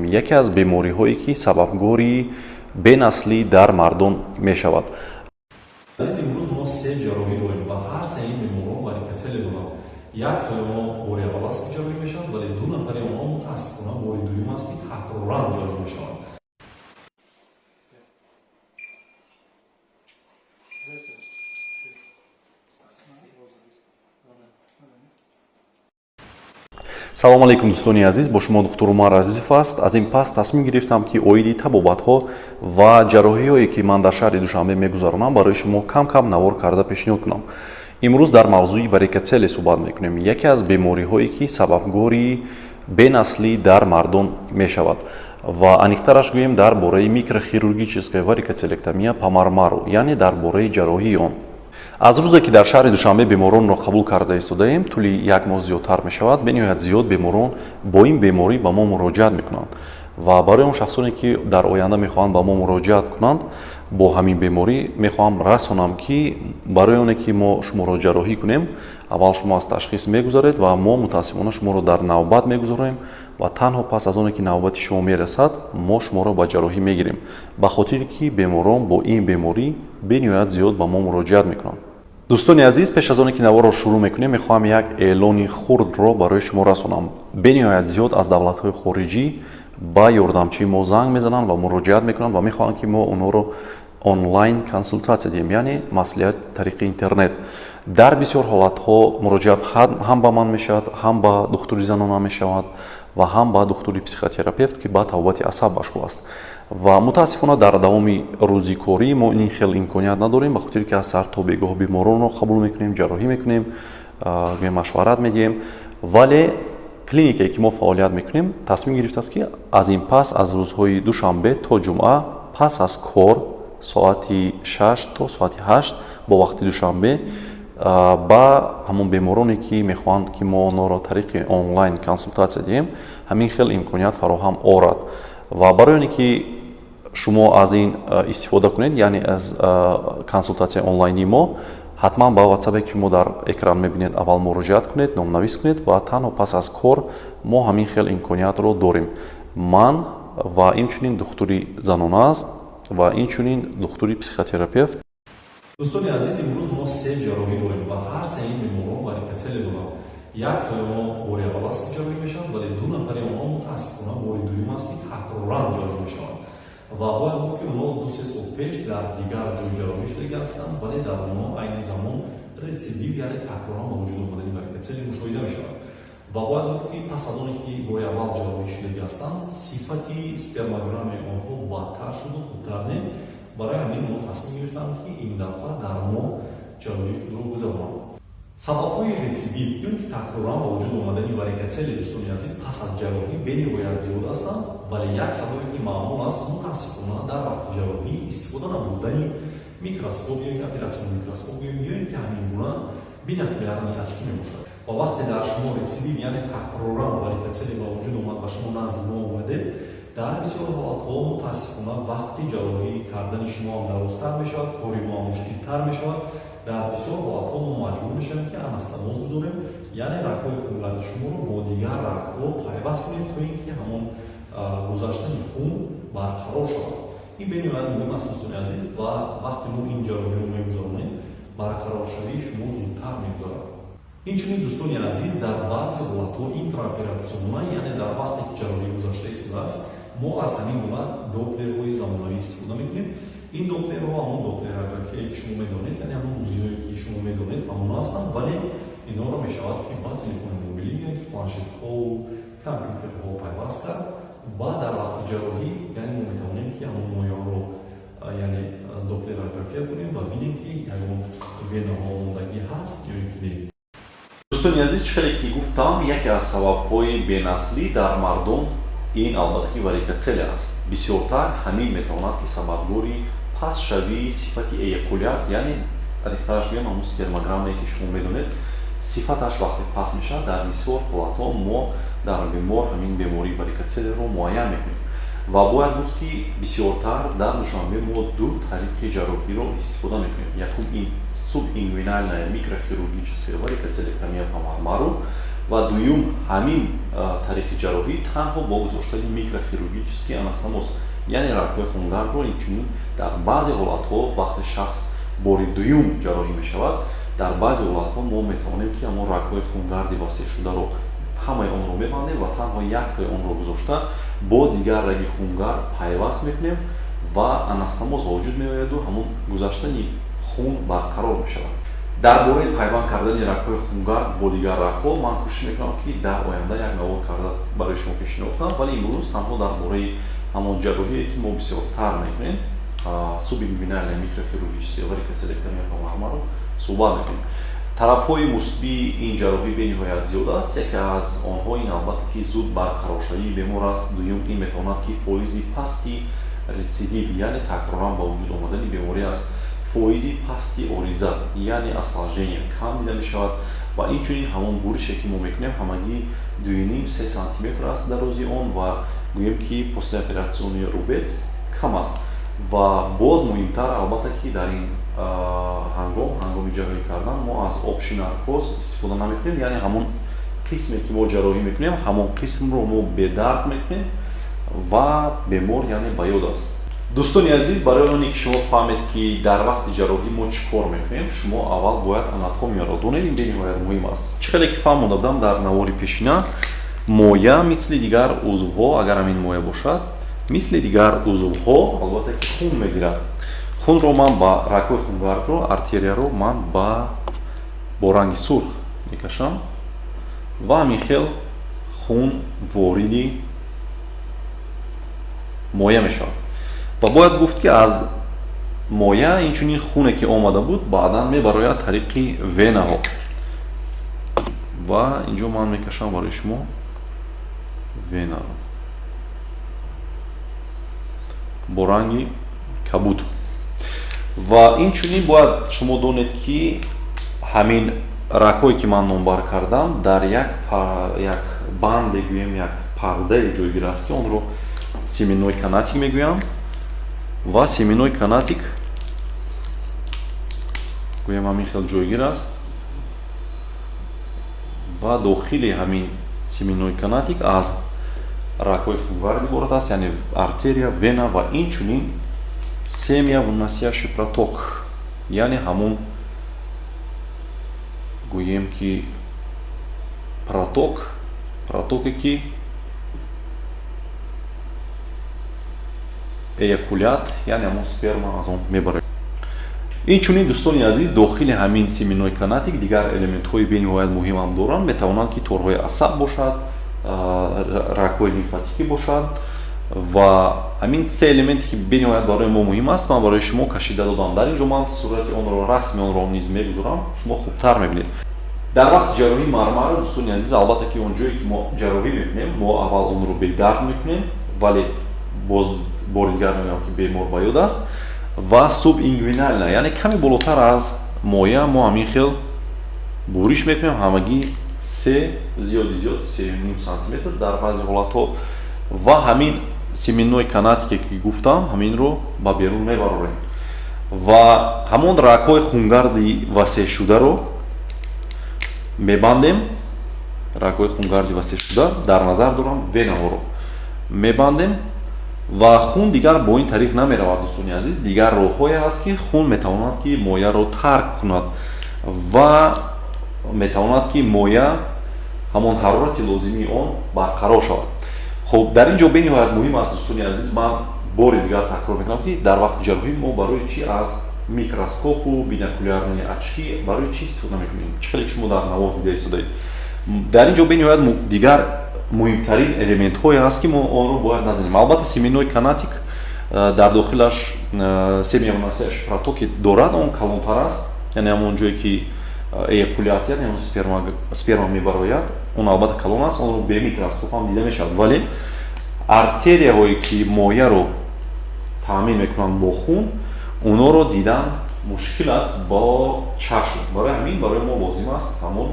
Яке аз бемориҳое, ки сабабгори бенаслӣ дар мардон мешавад. Азиз, имрӯз мо се ҷарроҳӣ дорем ва ҳар сеи ин беморон варикоцеле доранд. Як тои онҳо бори аввал аст, ки ҷарроҳӣ мешаванд, вале ду нафари онҳо мутаассифона бори дуюм аст, ки такроран ҷарроҳӣ мешаванд. Салому алайкум, дӯстони азиз, бо шумо духтур Умар Азизов аст. Аз ин пас тасмим гирифтам, ки оиди табобатҳо ва ҷарроҳиҳое, ки ман дар шаҳри Душанбе мегузаронам, барои шумо кам кам навор карда пешниҳод кунам. Имрӯз дар мавзӯи варикоцеле суҳбат мекунем, яке аз бемориҳое, ки сабабгори бенаслӣ дар мардон мешавад, ва аниқтараш гӯем, дар бораи микрохирургическая варикоцелектомия по Мармару, яъне дар бораи ҷарроҳии он. Аз рӯзе, ки дар шаҳри Душанбе беморонро қабул карда истодаем, тӯли як моҳ зиёдтар мешавад, бениҳоят зиёд беморон бо ин беморӣ ба мо муроҷиат мекунанд. Ва барои он шахсоне, ки дар оянда мехоҳанд ба мо муроҷиат кунанд бо ҳамин беморӣ, мехоҳам расонам, ки барои оне ки мо шуморо ҷарроҳӣ кунем, аввал шумо аз ташхис мегузаред ва мо мутаассифона шуморо дар навбат мегузорем ва танҳо пас аз оне ки навбати шумо мерасад, мо шуморо ба ҷарроҳӣ мегирем, ба хотире ки беморон бо ин беморӣ бениҳоят зиёд ба мо муроҷиат мекунанд. Дӯстони азиз, пеш аз оне ки наворро шурӯъ мекунем, мехоҳам як эълони хурдро барои шумо расонам. Бениҳоят зиёд аз давлатҳои хориҷӣ ба ёрдамчии мо занг мезананд ва муроҷиат мекунанд ва мехоҳанд, ки мо онҳоро онлайн консултатсия диҳем, яъне маслиҳат тариқи интернет. Дар бисёр ҳолатҳо муроҷиат ҳам ба ман мешавад, ҳам ба духтури занона мешавад ва ҳам ба духтури психотерапевт, ки ба табобати асаб машғул аст. Ва мутаассифона дар давоми рӯзи корӣ мо ин хел имконият надорем, ба хотире ки аз саҳар то бегоҳ беморонро қабул мекунем, ҷарроҳӣ мекунем, машварат медиҳем. Вале клиникае, ки мо фаъолият мекунем, тасмим гирифтааст, ки аз ин пас аз рӯзҳои душанбе то ҷумъа пас аз кор соати 6 то соати 8 бо вақти Душанбе ба ҳамон бемороне, ки мехоҳанд, ки мо онҳоро тариқи онлайн консултатсия диҳем, ҳамин хел имконият фароҳам орад. Ва барои оне ки шумо аз ин истифода кунед, яъне аз консултатсияи онлайнии мо, ҳатман ба ватсапе, ки шумо дар экран мебинед, аввал муроҷиат кунед, номнавис кунед ва танҳо пас аз кор мо ҳамин хел имкониятро дорем. Ман ва инчунин духтури занона аст ва инчунин духтури психотерапевт. Дӯстони азиз, имрӯз мо се ҷарроҳӣ дорем ва ҳар сеи ин беморон варикоцеле доранд. Як тои онҳо бори аввал аст, ки ҷарроҳӣ мешаванд, вале ду нафари онҳо мутаассифона бори дуюм аст, ки такроран ҷарроҳӣ мешаванд. Ва бояд гуфт, ки онҳо 2-3 сол пеш дар дигар ҷой ҷарроҳӣ шудагӣ ҳастанд, вале дар онҳо айни замон рецидив, яъне такроран ба вуҷуд омадани варикоцеле мушоҳида мешавад. Ва бояд гуфт, ки пас аз оне ки бори аввал ҷарроҳӣ шудагӣ ҳастанд, сифати спермограммаи онҳо бадтар шуду хубтар не. Барои ҳамин мо тасмим гирифтам, ки ин дафъа дар мо ҷарроҳии худро гузаронам. Сабабҳои рецидив ё ки такроран ба вуҷуд омадани варикоцеле, дӯстони азиз, пас аз ҷарроҳӣ бениҳоят зиёд ҳастанд, вале як сабабе, ки маъмул аст, мутаассифона дар вақти ҷарроҳӣ истифода набудани микроскоп ё ки операционный микроскоп ё ин ки ҳамин гуна бинокулярные очки мебошад. Ва вақте дар шумо рецидив, яъне такроран варикоцеле ба вуҷуд омад ва шумо назди мо омадед, дар бисёр ҳолатҳо мутаассифона вақти ҷарроҳӣ кардани шумо ҳам дарозтар мешавад, кори мо ҳам мушкилтар мешавад. Дар бисёр ҳолатҳо мо маҷбур мешавем, ки анастомоз гузорем, яъне рагҳои хунгарди шуморо бо дигар рагҳо пайваст кунем, то ин ки ҳамон гузаштани хун барқарор шавад. Ин бениҳоят муҳим аст, дӯстони азиз, ва вақте мо ин ҷарроҳиро мегузаронем, барқароршавии шумо зудтар мегузарад. Инчунин, дӯстони азиз, дар баъзе ҳолатҳо интраоперационно, яъне дар вақте ки ҷарроҳӣ гузашта истодааст, мо аз ҳамин гуна доплерҳои замонавӣ истифода мекунем. Ин доплерҳо ҳамон доплерографияе, ки шумо медонед, яъне ҳамон УЗИҳое, ки шумо медонед, ҳамоно ҳастанд, вале инҳоро мешавад, ки ба телефони мобилӣ ё ки планшетҳову компютерҳо пайваст кард ва дар вақти ҷарроҳӣ, яъне мо метавонем, ки ҳамон моёнро, яъне доплерография кунем ва бинем, ки ягон венаҳо мондагӣ ҳаст ё ин ки не. Дӯстони азиз, чӣ хеле ки гуфтам, яке аз сабабҳои бенаслӣ дар мардон ин албатта ки варикоцеле аст. Бисёртар ҳамин метавонад, ки сабабгори пастшавии сифати эякулят, яъне аниқтараш гӯем, ҳамон спермограммае, ки шумо медонед, сифаташ вақте паст мешавад, дар бисёр ҳолатҳо мо дар бемор ҳамин бемории варикоцелеро муайян мекунем. Ва бояд гуфт, ки бисёртар дар Душанбе мо ду тариқи ҷарроҳиро истифода мекунем. Якум ин субингвинальная микрохирургическая варикоцелектомия по Мармару. Ва дуюм, ҳамин тариқи ҷарроҳӣ танҳо бо гузоштани микрохирургический анастомоз, яъне рагҳои хунгардро инчунин дар баъзе ҳолатҳо вақте шахс бори дуюм ҷарроҳӣ мешавад, дар баъзе ҳолатҳо мо метавонем ки ҳамон рагҳои хунгарди васеъшударо ҳамаи онро мебандем ва танҳо яктои онро гузошта бо дигар раги хунгард пайваст мекунем ва анастомоз ба вуҷуд меояду ҳамон гузаштани хун барқарор мешавад. Дар бораи пайванд кардани рагҳои хунгард бо дигар рагҳо ман кӯшиш мекунам, ки дар оянда як навор карда барои шумо пешниҳод кунам, вале имрӯз танҳо дар бораи ҳамон ҷарроҳие, ки мо бисёртар мекунем, субингвинальная микрохирургическая варикоцелектомия по мармару суҳбат мекунем. Тарафҳои мусбии ин ҷарроҳӣ бениҳоят зиёд аст. Яке аз онҳо ин албатта ки зуд барқароршавии бемор аст. Дуюм, ин метавонад ки фоизи пасти рецидив, яъне такроран ба вуҷуд омадани беморӣ аст. Фоизи пасти ориза, яъне осложнения кам дида мешавад ва инчунин ҳамон бурише, ки мо мекунем, ҳамагӣ 2,5-3 сантиметр аст дарози он ва гӯем ки послеоперационный рубец кам аст. Ва боз муҳимтар албатта ки дар ин ҳангом, ҳангоми ҷарроҳӣ кардан мо аз общий наркоз истифода намекунем, яъне ҳамон қисме ки мо ҷарроҳӣ мекунем, ҳамон қисмро мо бедард мекунем ва бемор яъне ба ёд аст. Дӯстони азиз, барои оне ки шумо фаҳмед, ки дар вақти ҷарроҳӣ мо чӣ кор мекунем, шумо аввал бояд анатомияро донед, ин бениҳоят муҳим аст. Чӣ хеле ки фаҳмонда будам дар навори пешина, моя мисли дигар узвҳо, агар ҳамин моя бошад, мисли дигар узвҳо албатта ки хун мегирад. Хунро ман ба рагҳои хунгардро, артерияро ман бо ранги сурх мекашам ва ҳамин хел хун вориди моя мешавад. Ва бояд гуфт, ки аз моя инчунин хуне ки омада буд, баъдан мебарояд тариқи венаҳо. Ва инҷо ман мекашам барои шумо венаро бо ранги кабуд. Ва инчунин бояд шумо донед, ки ҳамин рагҳое, ки ман номбар кардам, дар як банде, гӯем як пардае ҷойгир аст, ки онро семенной канатик мегӯянд. Ва семенной канатик гӯем ҳамин хел ҷойгир аст ва дохили ҳамин семенной канатик аз рагҳои хунгард иборат аст, яъне артерия, вена ва инчунин семявыносящий проток, яъне ҳамон гӯем ки проток, протоке ки эякулят, яъне ҳамон сперма аз он мебарад. Инчунин, дӯстони азиз, дохили ҳамин семенной канатик дигар элементҳои бениҳоят муҳимам доранд. Метавонанд ки торҳои асаб бошад, рагҳои лимфатикӣ бошад ва ҳамин се элементе, ки бениҳоят барои мо муҳим аст, ман барои шумо кашида додам. Дар ин ҷо ман сурати онро, расми онро низ мегузорам, шумо хубтар мебинед. Дар вақти ҷарроҳии мармара, дӯстони азиз, албатта ки он ҷое ки мо ҷарроҳӣ мекунем, мо аввал онро бедард мекунем, вале боз бори дигар мегӯям, ки бемор ба ёд аст. Ва субингвинальна, яъне каме болотар аз моя мо ҳамин хел буриш мекунем, ҳамагӣ се, зиёди зиёд 3,5 сантиметр дар баъзе ҳолатҳо. Ва ҳамин семенной канатике ки гуфтам, ҳаминро ба берун мебарорем ва ҳамон рагҳои хунгарди васеъшударо мебандем. Рагҳои хунгарди васеъшуда дар назар дорам венаҳоро мебандем ва хун дигар бо ин тариқ намеравад. Дӯстони азиз, дигар роҳҳое ҳаст, ки хун метавонад ки мояро тарк кунад ва метавонад ки моя ҳамон ҳарорати лозимии он барқарор шавад. Хуб, дар ин ҷо бениҳоят муҳим аст, дӯстони азиз, ман бори дигар такрор мекунам, ки дар вақти ҷарроҳӣ мо барои чӣ аз микроскопу бинокулярные очки барои чӣ истифода мекунем? Чӣ хеле шумо дар навор дида истодаед, дар ин ҷо бениҳоят дигар муҳимтарин элементҳое ҳаст, ки мо онро бояд назанем. Албатта, семенной канатик дар дохилаш семявыносящий протоки дорад, он калонтар аст, яъне ҳамон ҷое ки эякулят, яъне ҳамон сперма мебарояд, он албатта калон аст, онро бе микроскоп ҳам дида мешавад. Вале артерияҳое, ки мояро таъмин мекунанд бо хун, онҳоро дидан мушкил аст бо чашм. Барои ҳамин барои мо лозим аст ҳамон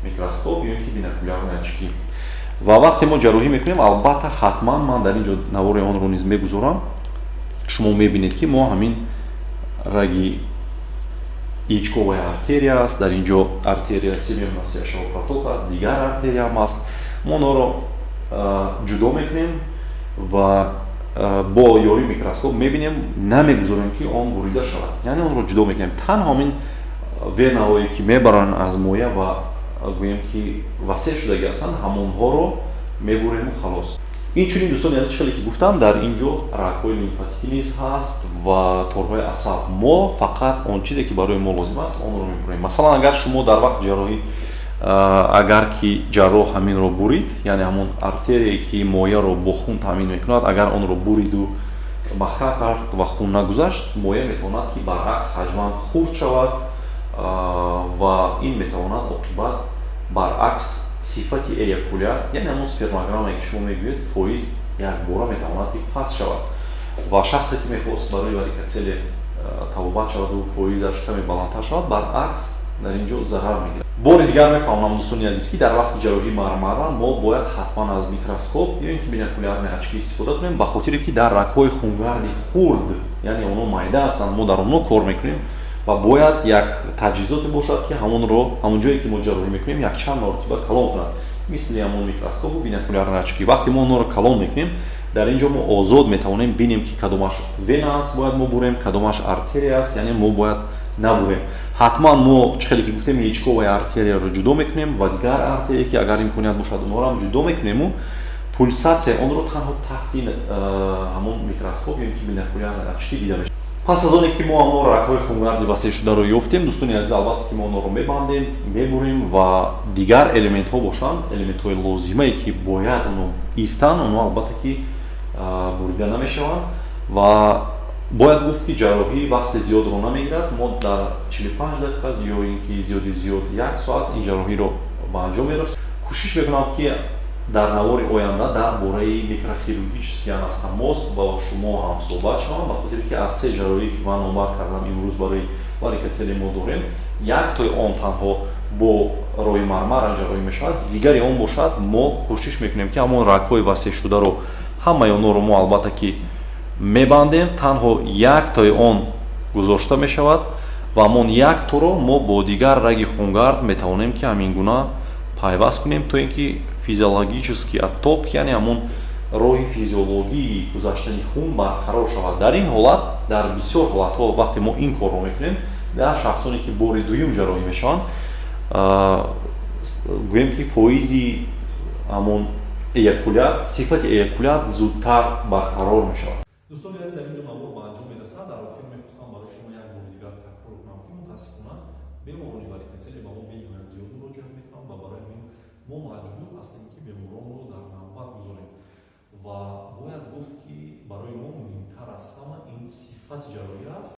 микроскоп ё ин ки бинокулярные очки. Ва вақте мо ҷарроҳӣ мекунем, албатта ҳатман ман дар ин ҷо навори онро низ мегузорам, шумо мебинед, ки мо ҳамин раги яичковая артерия аст, дар ин ҷо артерия семяносящего протока аст, дигар артерияам аст. Мо онҳоро ҷудо мекунем ва бо ёрии микроскоп мебинем, намегузорем, ки он бурида шавад, яъне онро ҷудо мекунем. Танҳо ҳамин венаҳое, ки мебаранд аз моя ва гӯем, ки васеъ шудагӣ ҳастанд, ҳамонҳоро мебурему халос. Инчунин, дӯстони азиз, хеле ки гуфтам, дар ин ҷо рагҳои лимфатикӣ низ ҳаст ва торҳои асаб. Мо фақат он чизе, ки барои мо лозим аст, онро мебурем. Масалан, агар шумо дар вақти ҷарроҳӣ, агар ки ҷарроҳ ҳаминро бурид, яъне ҳамон артерие, ки мояро бо хун таъмин мекунад, агар онро буриду маҳкам кард ва хун нагузашт, моя метавонад, ки баръакс ҳаҷман хурд шавад ва ин метавонад оқибат баръакс сифати эякулят, яъне ҳамон спермограммае, ки шумо мегӯед, фоиз якбора метавонад, ки паст шавад ва шахсе, ки мехост барои варикоцеле табобат шаваду фоизаш каме баландтар шавад, баръакс дар ин ҷо зарар мегирад. Бори дигар мефаҳмонам, дӯстони азиз, ки дар вақти ҷарроҳии мармара мо бояд ҳатман аз микроскоп ё ин ки бинокулярные очки истифода кунем, ба хотире ки дар рагҳои хунгарди хурд, яъне онҳо майда ҳастанд, мо дар онҳо кор мекунем ва бояд як таҷҳизоте бошад, ки ҳамонро, ҳамон ҷое, ки мо ҷарроҳӣ мекунем, якчанд маротиба калон кунад, мисли ҳамон микроскопу бинокулярные очки. Вақте мо онҳоро калон мекунем, дар ин ҷо мо озод метавонем бинем, ки кадомаш вена аст, бояд мо бурем, кадомаш артерия аст, яъне мо бояд набурем. Ҳатман мо, чӣ хеле ки гуфтем, яичковая артерияро ҷудо мекунем ва дигар артерия, ки агар имконият бошад, онҳоро ҳам ҷудо мекунему пулсатсияи онро танҳо таҳти ҳамон микроскоп ё ки бинокулярные очки дида мешавад. Пас аз оне ки мо ҳамон рагҳои хунгарди васеъшударо ёфтем, дӯстони азиз, албатта ки мо онҳоро мебандем, мебурем ва дигар элементҳо бошанд, элементҳои лозимае, ки бояд онҳо истанд, онҳо албатта ки бурида намешаванд. Ва бояд гуфт, ки ҷарроҳӣ вақти зиёдро намегирад. Мо дар 45 дақиқа ё ин ки зиёди зиёд як соат ин ҷарроҳиро ба анҷом мерасонем. Кӯшиш мекунам, ки дар навори оянда дар бораи микрохирургический анастомоз бо шумо ҳам суҳбат шавам, ба хотире ки аз се ҷарроҳие, ки ман номбар кардам, имрӯз барои варикоцеле мо дорем, яктои он танҳо бо роҳи мармара ҷарроҳӣ мешавад, дигари он бошад, мо кӯшиш мекунем, ки ҳамон рагҳои васеъшударо, ҳамаи онҳоро мо албатта ки мебандем, танҳо яктои он гузошта мешавад ва ҳамон якторо мо бо дигар раги хунгард метавонем, ки ҳамин гуна пайваст кунем, то ин ки физиологический отток, яъне ҳамон роҳи физиологии гузаштани хун барқарор шавад. Дар ин ҳолат, дар бисёр ҳолатҳо, вақте мо ин корро мекунем, дар шахсоне, ки бори дуюм ҷарроҳӣ мешаванд, гӯем, ки фоизи ҳамон эякулят, сифати эякулят зудтар барқарор мешавад. Дӯстони азиз, дар ин ҷо навор ба анҷом мерасад. Дар охир мехостам барои шумо як бори дигар такрор кунам, ки мутаассифона беморони варикоцеле ба мо бениҳоят зиёд муроҷиат мекунанд ва барои ҳамин мо маҷбур ҳастем, ки беморонро дар навбат гузорем. Ва бояд гуфт, ки барои мо муҳимтар аз ҳама ин сифати ҷарроҳӣ аст.